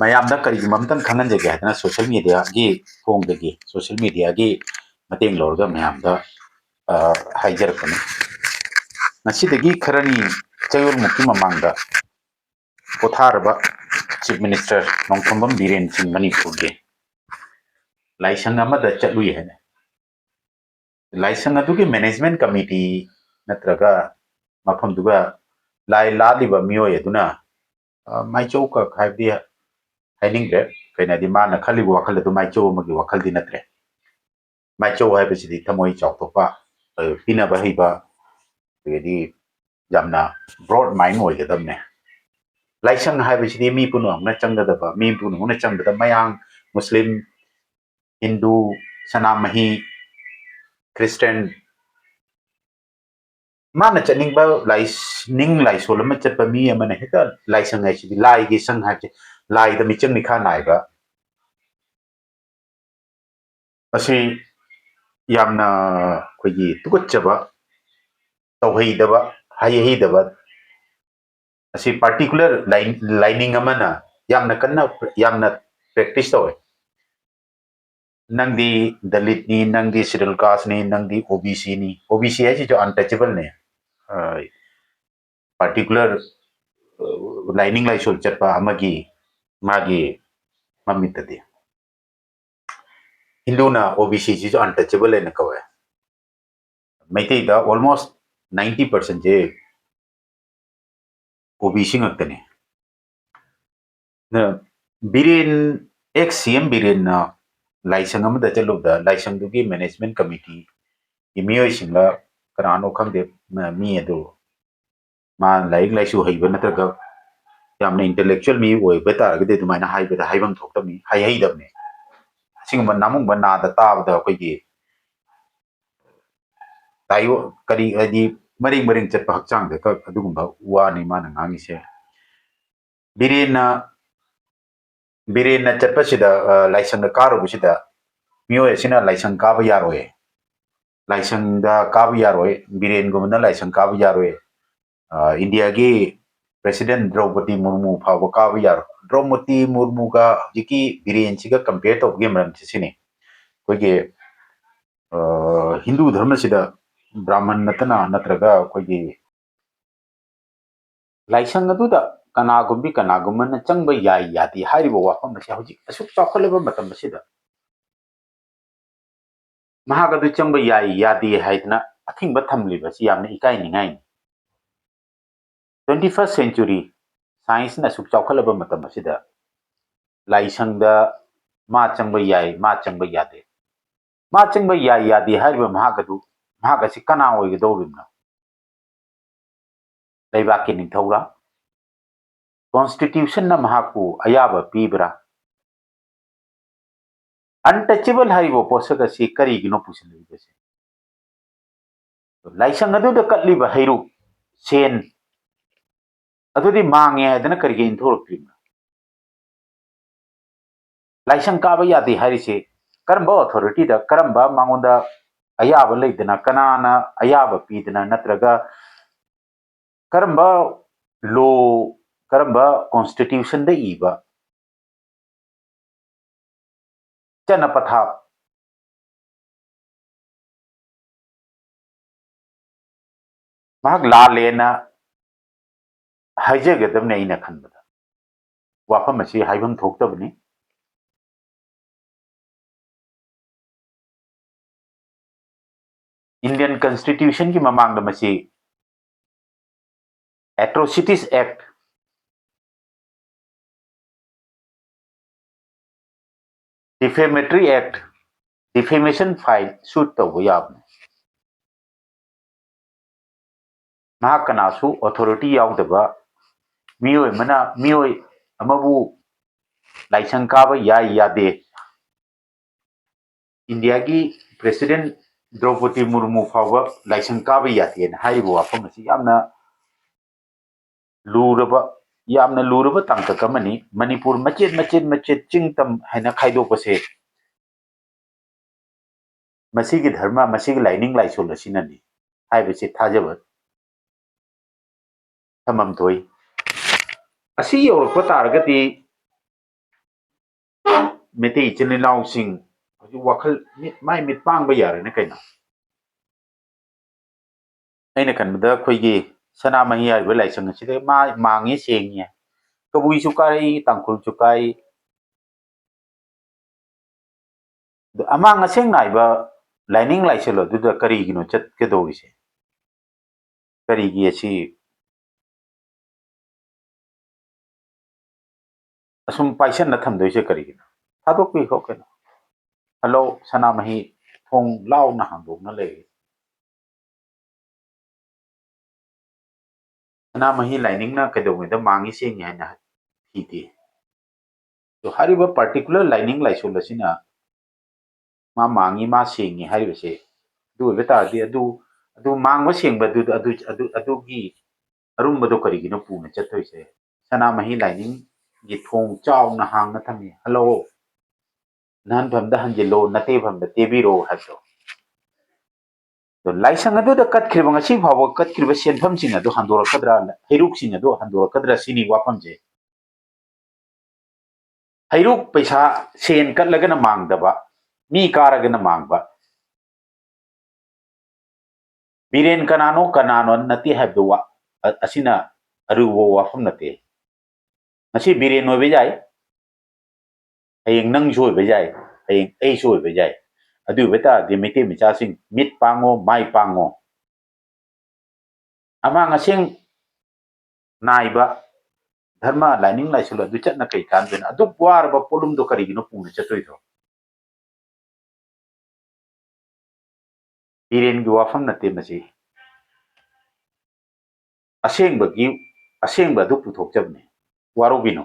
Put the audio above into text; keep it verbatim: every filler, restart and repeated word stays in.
ꯃꯌꯥꯝꯗ ꯀꯔꯤꯒꯨꯝꯕ ꯑꯝꯇꯪ ꯈꯪꯍꯟꯖꯒꯦ ꯍꯥꯏꯗꯅ social mediaꯒꯤ ꯊꯣꯡꯗꯒꯤ, social mediaꯒꯤ ꯃꯇꯦꯡ ꯂꯧꯔꯒ ꯃꯌꯥꯝꯗ, ꯑ, ꯍꯥꯏꯖꯔꯛꯄꯅꯤ꯫ ꯉꯁꯤꯗꯒꯤ ꯈꯔꯅꯤ ꯆꯌꯣꯜꯃꯨꯛꯀꯤ ꯃꯃꯥꯡꯗ ꯄꯣꯊꯥꯔꯕ Chief Minister ꯅꯣꯡꯊꯣꯝꯕꯝ ꯕꯤꯔꯦꯟ ꯁꯤꯡ ꯃꯅꯤꯄꯨꯔꯒꯤ ꯂꯥꯏꯁꯪ ꯑꯃꯗ ꯆꯠꯂꯨꯏ ꯍꯥꯏꯅ꯫ ꯂꯥꯏꯁꯪ ꯑꯗꯨꯒꯤ management committee ꯅꯠꯇ꯭ꯔꯒ ꯃꯐꯝꯗꯨꯒ ꯂꯥꯏ ꯂꯥꯠꯂꯤꯕ ꯃꯤꯑꯣꯏ ꯑꯗꯨꯅ, ꯑ, ꯃꯥꯏꯆꯧ ꯀꯛ ꯍꯥꯏꯕꯗꯤ ꯍꯥꯏꯅꯤꯡꯗ꯭ꯔꯦ, ꯀꯩꯅꯣꯗꯤ ꯃꯥꯅ ꯈꯜꯂꯤꯕ ꯋꯥꯈꯜ ꯑꯗꯨ ꯃꯥꯏꯆꯧ ꯑꯃꯒꯤ ꯋꯥꯈꯜꯗꯤ ꯅꯠꯇ꯭ꯔꯦ꯫ ꯃꯥꯏꯆꯧ ꯍꯥꯏꯕꯁꯤꯗꯤ ꯊꯃꯣꯏ ꯆꯥꯎꯊꯣꯛꯄ, ꯑ, ꯄꯤꯅꯕ ꯍꯩꯕ, ꯑꯗꯒꯤꯗꯤ ꯌꯥꯝꯅ broad mind ꯑꯣꯏꯒꯗꯕꯅꯦ꯫ ꯂꯥꯏꯁꯪ ꯍꯥꯏꯕꯁꯤꯗꯤ ꯃꯤ ꯄꯨꯝꯅꯃꯛꯅ ꯆꯪꯒꯗꯕ, ꯃꯤ ꯄꯨꯝꯅꯃꯛꯅ ꯆꯪꯕꯗ ꯃꯌꯥꯡ, ꯃꯨꯁꯂꯤꯝ, ꯍꯤꯟꯗꯨ, ꯁꯅꯥꯃꯍꯤ, ꯈ꯭ꯔꯤꯁꯇꯤꯌꯥꯟ, ꯃꯥꯅ ꯆꯠꯅꯤꯡꯕ ꯂꯥꯏꯅꯤꯡ ꯂꯥꯏꯁꯣꯜ ꯑꯃ ꯆꯠꯄ ꯃꯤ ꯑꯃꯅ ꯍꯦꯛꯇ ꯂꯥꯏꯁꯪ ꯍꯥꯏꯁꯤꯗꯤ, ꯂꯥꯏꯒꯤ ꯁꯪ ꯍꯥꯏꯕꯁꯦ ꯂꯥꯏꯗ ꯃꯤꯆꯪ ꯃꯤꯈꯥ ꯅꯥꯏꯕ, ꯑꯁꯤ ꯌꯥꯝꯅ ꯑꯩꯈꯣꯏꯒꯤ ꯇꯨꯀꯠꯆꯕ, ꯇꯧꯍꯩꯗꯕ, ꯍꯩꯍꯩꯗꯕ, ꯑꯁꯤ particular ꯂꯥꯏ-, ꯂꯥꯏꯅꯤꯡ ꯑꯃꯅ ꯌꯥꯝꯅ ꯀꯟꯅ, ꯌꯥꯝꯅ practice ꯇꯧꯋꯦ꯫ ꯅꯪꯗꯤ ꯗꯂꯤꯠꯅꯤ, ꯅꯪꯗꯤ schedule casteꯅꯤ, ꯅꯪꯗꯤ OBCꯅꯤ꯫ OBC ꯍꯥꯏꯁꯤꯁꯨ untouchableꯅꯦ꯫ ꯑ, particular, ꯑ, ꯂꯥꯏꯅꯤꯡ ꯂꯥꯏꯁꯣꯜ ꯆꯠꯄ ꯑꯃꯒꯤ, ꯃꯥꯒꯤ ꯃꯃꯤꯠꯇꯗꯤ꯫ ꯍꯤꯟꯗꯨꯅ OBCꯁꯤꯁꯨ untouchableꯅ ꯀꯧꯋꯦ꯫ ꯃꯩꯇꯩꯗ almost ninety percentꯁꯦ OBC ꯉꯥꯛꯇꯅꯦ꯫ ꯑꯗꯨꯅ ꯕꯤꯔꯦꯟ, ex CM ꯕꯤꯔꯦꯟꯅ ꯂꯥꯏꯁꯪ ꯑꯃꯗ ꯆꯠꯂꯨꯕꯗ ꯂꯥꯏꯁꯪꯗꯨꯒꯤ management committeeꯒꯤ ꯃꯤꯑꯣꯏꯁꯤꯡꯂ ꯀꯅꯥꯅꯣ ꯈꯪꯗꯦ, ꯃ-, ꯃꯤ ꯑꯗꯨ ꯃꯥ ꯂꯥꯏꯔꯤꯛ ꯂꯥꯏꯁꯨ ꯍꯩꯕ ꯅꯠꯇ꯭ꯔꯒ ꯌꯥꯝꯅ intellectual ꯃꯤ ꯑꯣꯏꯕ ꯇꯥꯔꯒꯗꯤ ꯑꯗꯨꯃꯥꯏꯅ ꯍꯥꯏꯕꯗ ꯍꯥꯏꯐꯝ ꯊꯣꯛꯇꯕꯅꯤ, ꯍꯥꯏꯍꯩꯗꯕꯅꯤ꯫ ꯑꯁꯤꯒꯨꯝꯕ ꯅꯥꯃꯨꯡꯕ ꯅꯥꯗ ꯇꯥꯕꯗ ꯑꯩꯈꯣꯏꯒꯤ ꯇꯥꯏꯑꯣ-, ꯀꯔꯤ ꯍꯥꯏꯗꯤ ꯃꯔꯦꯡ ꯃꯔꯦꯡ ꯆꯠꯄ ꯍꯛꯆꯥꯡꯗ ꯀ-, ꯑꯗꯨꯒꯨꯝꯕ ꯋꯥꯅꯤ ꯃꯥꯅ ꯉꯥꯡꯉꯤꯁꯦ꯫ ꯕꯤꯔꯦꯟꯅ, ꯕꯤꯔꯦꯟꯅ ꯆꯠꯄꯁꯤꯗ, ꯑ, ꯂꯥꯏꯁꯪꯗ ꯀꯥꯔꯨꯕꯁꯤꯗ ꯃꯤꯑꯣꯏ ꯑꯁꯤꯅ ꯂꯥꯏꯁꯪ ꯀꯥꯕ ꯌꯥꯔꯣꯏ, ꯂꯥꯏꯁꯪꯗ ꯀꯥꯕ ꯌꯥꯔꯣꯏ, ꯕꯤꯔꯦꯟꯒꯨꯝꯕꯅ ꯂꯥꯏꯁꯪ ꯀꯥꯕ ꯌꯥꯔꯣꯏ, ꯑ, ꯏꯟꯗꯤꯌꯥꯒꯤ President ꯗ꯭ꯔꯧꯄꯗꯤ ꯃꯨꯔꯃꯨ ꯐꯥꯎꯕ ꯀꯥꯕ ꯌꯥꯔꯣꯏ, ꯗ꯭ꯔꯧꯄꯗꯤ ꯃꯨꯔꯃꯨꯒ ꯍꯧꯖꯤꯛꯀꯤ ꯕꯤꯔꯦꯟꯁꯤꯒ compare ꯇꯧꯕꯒꯤ ꯃꯔꯝꯁꯦ ꯁꯤꯅꯤ꯫ ꯑꯩꯈꯣꯏꯒꯤ, ꯑ, ꯍꯤꯟꯗꯨ ꯙꯔꯃꯁꯤꯗ ꯕ꯭ꯔꯥꯍꯃꯟ ꯅꯠꯇꯅ, ꯅꯠꯇ꯭ꯔꯒ ꯑꯩꯈꯣꯏꯒꯤ ꯂꯥꯏꯁꯪ ꯑꯗꯨꯗ ꯀꯅꯥꯒꯨꯝꯕꯤ ꯀꯅꯥꯒꯨꯝꯕꯅ ꯆꯪꯕ ꯌꯥꯏ ꯌꯥꯗꯦ ꯍꯥꯏꯔꯤꯕ ꯋꯥꯐꯝ ꯑꯁꯤ ꯍꯧꯖꯤꯛ ꯑꯁꯨꯛ ꯆꯥꯎꯈꯠꯂꯕ ꯃꯇꯝ ꯑꯁꯤꯗ ꯃꯍꯥꯛ ꯑꯗꯨ ꯆꯪꯕ ꯌꯥꯏ ꯌꯥꯗꯦ ꯍꯥꯏꯗꯅ ꯑꯊꯤꯡꯕ ꯊꯝꯂꯤꯕ ꯑꯁꯤ ꯌꯥꯝꯅ ꯏꯀꯥꯏꯅꯤꯡꯉꯥꯏꯅꯤ꯫ Twenty first century, science ꯅ ꯑꯁꯨꯛ ꯆꯥꯎꯈꯠꯂꯕ ꯃꯇꯝ ꯑꯁꯤꯗ ꯂꯥꯏꯁꯪꯗ ꯃꯥ ꯆꯪꯕ ꯌꯥꯏ, ꯃꯥ ꯆꯪꯕ ꯌꯥꯗꯦ, ꯃꯥ ꯆꯪꯕ ꯌꯥꯏ ꯌꯥꯗꯦ ꯍꯥꯏꯔꯤꯕ ꯃꯍꯥꯛ ꯑꯗꯨ, ꯃꯍꯥꯛ ꯑꯁꯤ ꯀꯅꯥ ꯑꯣꯏꯒꯗꯧꯔꯤꯕꯅꯣ? ꯂꯩꯕꯥꯛꯀꯤ ꯅꯤꯡꯊꯧꯔꯥ? Constitution ꯅ ꯃꯍꯥꯛꯄꯨ ꯑꯌꯥꯕ ꯄꯤꯕ꯭ꯔꯥ? Untouchable ꯍꯥꯏꯔꯤꯕ ꯄꯣꯠꯁꯛ ꯑꯁꯤ ꯀꯔꯤꯒꯤꯅꯣ ꯄꯨꯁꯤꯜꯂꯛꯏꯕꯁꯦ? ꯂꯥꯏꯁꯪ ꯑꯗꯨꯗ ꯀꯠꯂꯤꯕ ꯍꯩꯔꯨꯛ, ꯁꯦꯟ ꯑꯗꯨꯗꯤ ꯃꯥꯡꯉꯦ ꯍꯥꯏꯗꯅ ꯀꯔꯤꯒꯤ ꯏꯟꯊꯣꯔꯛꯇ꯭ꯔꯤꯕꯅꯣ? ꯂꯥꯏꯁꯪ ꯀꯥꯕ ꯌꯥꯗꯦ ꯍꯥꯏꯔꯤꯁꯦ ꯀꯔꯝꯕ authority ꯗ, ꯀꯔꯝꯕ ꯃꯉꯣꯟꯗ ꯑꯌꯥꯕ ꯂꯩꯗꯅ, ꯀꯅꯥꯅ ꯑꯌꯥꯕ ꯄꯤꯗꯅ, ꯅꯠꯇ꯭ꯔꯒ ꯀꯔꯝꯕ law, ꯀꯔꯝꯕ constitution ꯗ ꯏꯕ ꯆꯠꯅ ꯄꯊꯥꯞ? ꯃꯍꯥꯛ ꯂꯥꯜꯂꯦꯅ ꯍꯥꯏꯖꯒꯗꯕꯅꯦ ꯑꯩꯅ ꯈꯟꯕꯗ꯫ ꯋꯥꯐꯝ ꯑꯁꯤ ꯍꯥꯏꯐꯝ ꯊꯣꯛꯇꯕꯅꯤ꯫ Indian Constitution ꯒꯤ ꯃꯃꯥꯡꯗ ꯃꯁꯤ Atrocities Act, Defamatory Act, defamation file suit ꯇꯧꯕ ꯌꯥꯕꯅꯤ꯫ ꯃꯍꯥꯛ ꯀꯅꯥꯁꯨ authority ꯌꯥꯎꯗꯕ ꯃꯤꯑꯣꯏ ꯑꯃꯅ ꯃꯤꯑꯣꯏ ꯑꯃꯕꯨ ꯂꯥꯏꯁꯪ ꯀꯥꯕ ꯌꯥꯏ ꯌꯥꯗꯦ, ꯏꯟꯗꯤꯌꯥꯒꯤ President ꯗ꯭ꯔꯧꯄꯗꯤ ꯃꯨꯔꯃꯨ ꯐꯥꯎꯕ ꯂꯥꯏꯁꯪ ꯀꯥꯕ ꯌꯥꯗꯦꯅ ꯍꯥꯏꯔꯤꯕ ꯋꯥꯐꯝ ꯑꯁꯤ ꯌꯥꯝꯅ ꯂꯨꯔꯕ, ꯌꯥꯝꯅ ꯂꯨꯔꯕ ꯇꯥꯡꯀꯛ ꯑꯃꯅꯤ꯫ ꯃꯅꯤꯄꯨꯔ ꯃꯆꯦꯠ ꯃꯆꯦꯠ ꯃꯆꯦꯠ, ꯆꯤꯡ ꯇꯝ ꯍꯥꯏꯅ ꯈꯥꯏꯗꯣꯛꯄꯁꯦ ꯃꯁꯤꯒꯤ ꯙꯔꯃ, ꯃꯁꯤꯒꯤ ꯂꯥꯏꯅꯤꯡ ꯂꯥꯏꯁꯣꯟ ꯑꯁꯤꯅꯅꯤ ꯍꯥꯏꯕꯁꯤ ꯊꯥꯖꯕ ꯊꯝꯐꯝ ꯊꯣꯛꯏ꯫ ꯑꯁꯤ ꯌꯧꯔꯛꯄ ꯇꯥꯔꯒꯗꯤ ꯃꯩꯇꯩ ꯏꯆꯤꯟ ꯏꯅꯥꯎꯁꯤꯡ ꯍꯧꯖꯤꯛ ꯋꯥꯈꯜ ꯃꯤꯠ, ꯃꯥꯏ ꯃꯤꯠ ꯄꯥꯡꯕ ꯌꯥꯔꯦꯅꯦ ꯀꯩꯅꯣ꯫ ꯑꯩꯅ ꯈꯟꯕꯗ ꯑꯩꯈꯣꯏꯒꯤ ꯁꯅꯥꯃꯍꯤ ꯍꯥꯏꯔꯤꯕ ꯂꯥꯏꯁꯪ ꯑꯁꯤꯗ ꯃꯥ ꯃꯥꯡꯉꯤ ꯁꯦꯡꯉꯤ꯫ ꯀꯕꯨꯏꯁꯨ ꯀꯥꯔꯛꯏ, ꯇꯥꯡꯈꯨꯜꯁꯨ ꯀꯥꯏ꯫ ꯑꯗꯣ ꯑꯃꯥꯡ ꯑꯁꯦꯡ ꯅꯥꯏꯕ ꯂꯥꯏꯅꯤꯡ ꯂꯥꯏꯁꯣꯜ ꯑꯗꯨꯗ ꯀꯔꯤꯒꯤꯅꯣ ꯆꯠꯀꯗꯧꯔꯤꯁꯦ? ꯀꯔꯤꯒꯤ ꯑꯁꯤ ꯑꯁꯨꯝ ꯄꯥꯏꯁꯟꯅ ꯊꯝꯗꯣꯏꯁꯦ ꯀꯔꯤꯒꯤꯅꯣ? ꯊꯥꯗꯣꯛꯄꯤꯈꯣ ꯀꯩꯅꯣ꯫ ꯍꯜꯂꯣ, ꯁꯅꯥꯃꯍꯤ ꯊꯣꯡ ꯂꯥꯎꯅ ꯍꯥꯡꯗꯣꯛꯅ ꯂꯩꯔꯤ꯫ ꯁꯅꯥꯃꯍꯤ ꯂꯥꯏꯅꯤꯡꯅ ꯀꯩꯗꯧꯉꯩꯗ ꯃꯥꯡꯉꯤ ꯁꯦꯡꯉꯤ ꯍꯥꯏꯅ ꯊꯤꯗꯦ꯫ ꯑꯗꯣ ꯍꯥꯏꯔꯤꯕ particular ꯂꯥꯏꯅꯤꯡ ꯂꯥꯏꯁꯣꯜ ꯑꯁꯤꯅ ꯃꯥ ꯃꯥꯡꯉꯤ, ꯃꯥ ꯁꯦꯡꯉꯤ ꯍꯥꯏꯔꯤꯕꯁꯦ ꯑꯗꯨ ꯑꯣꯏꯕ ꯇꯥꯔꯗꯤ ꯑꯗꯨ, ꯑꯗꯨ ꯃꯥꯡꯕ ꯁꯦꯡꯕ ꯑꯗꯨ, ꯑꯗꯨ, ꯑꯗꯨ, ꯑꯗꯨꯒꯤ ꯑꯔꯨꯝꯕꯗꯣ ꯀꯔꯤꯒꯤꯅꯣ ꯄꯨꯅ ꯆꯠꯇꯣꯏꯁꯦ? ꯁꯅꯥꯃꯍꯤ ꯂꯥꯏꯅꯤꯡꯒꯤ ꯊꯣꯡ ꯆꯥꯎꯅ ꯍꯥꯡꯅ ꯊꯝꯃꯤ꯫ ꯍꯜꯂꯛꯑꯣ, ꯅꯍꯥꯟꯐꯝꯗ ꯍꯟꯖꯤꯜꯂꯣ, ꯅꯇꯦꯐꯝꯗ ꯇꯦꯕꯤꯔꯣ ꯍꯥꯏꯕꯗꯣ꯫ ꯑꯗꯣ ꯂꯥꯏꯁꯪ ꯑꯗꯨꯗ ꯀꯠꯈ꯭ꯔꯤꯕ, ꯉꯁꯤ ꯐꯥꯎꯕ ꯀꯠꯈ꯭ꯔꯤꯕ ꯁꯦꯟꯐꯝꯁꯤꯡ ꯑꯗꯨ ꯍꯟꯗꯣꯔꯛꯀꯗ꯭ꯔꯥ, ꯍꯩꯔꯨꯛꯁꯤꯡ ꯑꯗꯨ ꯍꯟꯗꯣꯔꯛꯀꯗ꯭ꯔꯥ ꯁꯤꯅꯤ ꯋꯥꯐꯝꯁꯦ꯫ ꯍꯩꯔꯨꯛ ꯄꯩꯁꯥ, ꯁꯦꯟ ꯀꯠꯂꯒꯅ ꯃꯥꯡꯗꯕ, ꯃꯤ ꯀꯥꯔꯒꯅ ꯃꯥꯡꯕ꯫ ꯕꯤꯔꯦꯟ ꯀꯅꯥꯅꯣ, ꯀꯅꯥꯅꯣ ꯅꯠꯇꯦ ꯍꯥꯏꯕꯗꯨ ꯋꯥ-, ꯑ-, ꯑꯁꯤꯅ ꯑꯔꯨꯕ ꯋꯥꯐꯝ ꯅꯠꯇꯦ꯫ ꯉꯁꯤ ꯕꯤꯔꯦꯟ ꯑꯣꯏꯕ ꯌꯥꯏ, ꯍꯌꯦꯡ ꯅꯪꯁꯨ ꯑꯣꯏꯕ ꯌꯥꯏ, ꯍꯌꯦꯡ ꯑꯩꯁꯨ ꯑꯣꯏꯕ ꯌꯥꯏ꯫ ꯑꯗꯨ ꯑꯣꯏꯕ ꯇꯥꯔꯗꯤ ꯃꯩꯇꯩ ꯃꯆꯥꯁꯤꯡ ꯃꯤꯠ ꯄꯥꯡꯉꯣ, ꯃꯥꯏ ꯄꯥꯡꯉꯣ꯫ ꯑꯃꯥꯡ ꯑꯁꯦꯡ ꯅꯥꯏꯕ ꯙꯔꯃ ꯂꯥꯏꯅꯤꯡ ꯂꯥꯏꯁꯣꯜ ꯑꯗꯨ ꯆꯠꯅ ꯀꯩ ꯀꯥꯟꯗꯣꯏꯅꯣ? ꯑꯗꯨꯛ ꯋꯥꯔꯕ ꯄꯣꯠꯂꯨꯝꯗꯣ ꯀꯔꯤꯒꯤꯅꯣ ꯄꯨꯅ ꯆꯠꯇꯣꯏꯗꯣ? ꯕꯤꯔꯦꯟꯒꯤ ꯋꯥꯐꯝ ꯅꯠꯇꯦ ꯃꯁꯤ꯫ ꯑꯁꯦꯡꯕꯒꯤ, ꯑꯁꯦꯡꯕ ꯑꯗꯨ ꯄꯨꯊꯣꯛꯆꯕꯅꯤ꯫ ꯋꯥꯔꯧꯕꯤꯅꯨ꯫